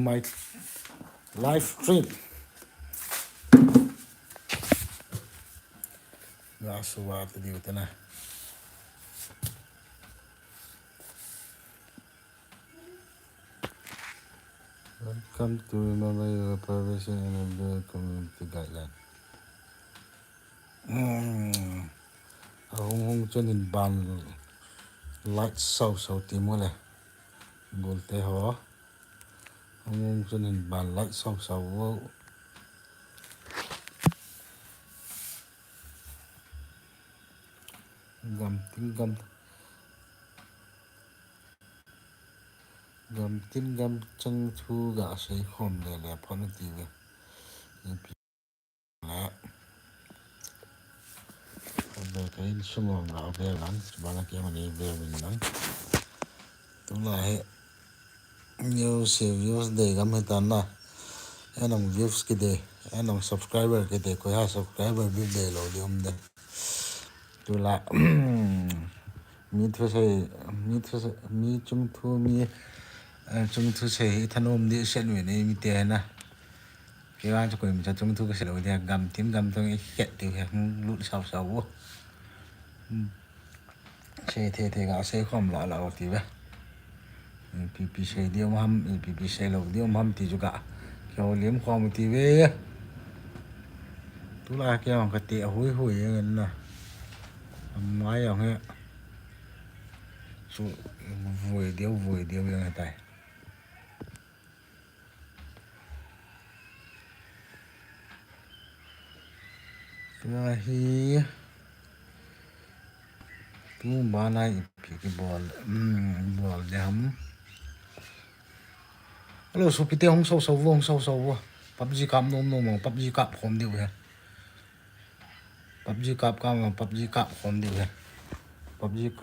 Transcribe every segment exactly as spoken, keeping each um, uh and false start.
My life trip. Ga suwa te diu te na. Welcome to Remember Your Privacy and Community Guideline. Hmm. Ahung hung chun hin ban light sau sau ti mo le. Gol te ho. Hung hung chun hin ban light sau sau vo. Gam tin gam. Gam tin gam chang thu ga sei khom le le phon ti ve. Ipi le. Be ka in sung ong ga ve lang, ba la ke mani ve win lang. Tu la he. News views dei gam hitan na. Enong views kidei, enong subscriber kidei, koi ha subscriber bi dei lou di um de. Tula, mi thu sei, mi thu sei, mi chung thu, mi, eh, chung thu sei hi thanom di sen ve nei mi te na. Kei vang chu koi mi cha chung thu ka sei lou di, gam tin gam tong i khet ti he, hung lut sau sau vo. Hmm. Sei thei thei ga sei khom la la ti ve. Ipi pi sei diu ham, ipi pi sei lou diu ham ti chu ga. Kei ho lim khom ti ve. Tula kei ho ka te hui hui ngen na. Amai ho he. Chu vui diu vui diu ngen tai. Tua hi tu bana ipi kibol, um, bol de ham. Hello, sopite hung sau sau vo, hung sau sau vo. PUBG kap nom nom, PUBG kap khom diu he. PUBG kap kap, PUBG kap khom diu he. PUBG,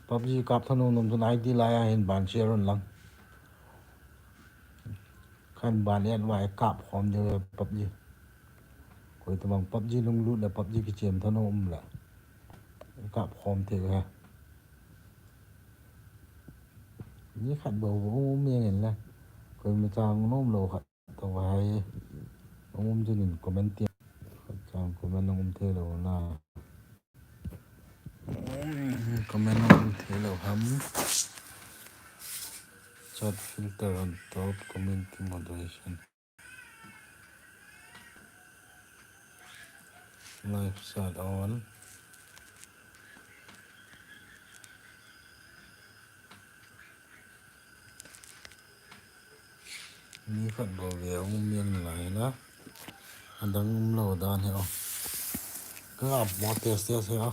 PUBG kap thanom nom chun I D la ya hin ban share un lang. Khan ban et vai kap khom diu he PUBG. Koi tabang PUBG lunglut le PUBG kichem thanom um le. Kap khom thei he. Ni khat bou bou um um ngen le. Koi mi chang nom lou khat. Tua hi, um um chun in comment ti. Chang comment um thei lou na. Comment um thei lou ham. Chat filter on top, community moderation. Live chat on. Mi khat bou ve um miang nalai na. Adang um lou dan hi o. Ka up mo test test hi o.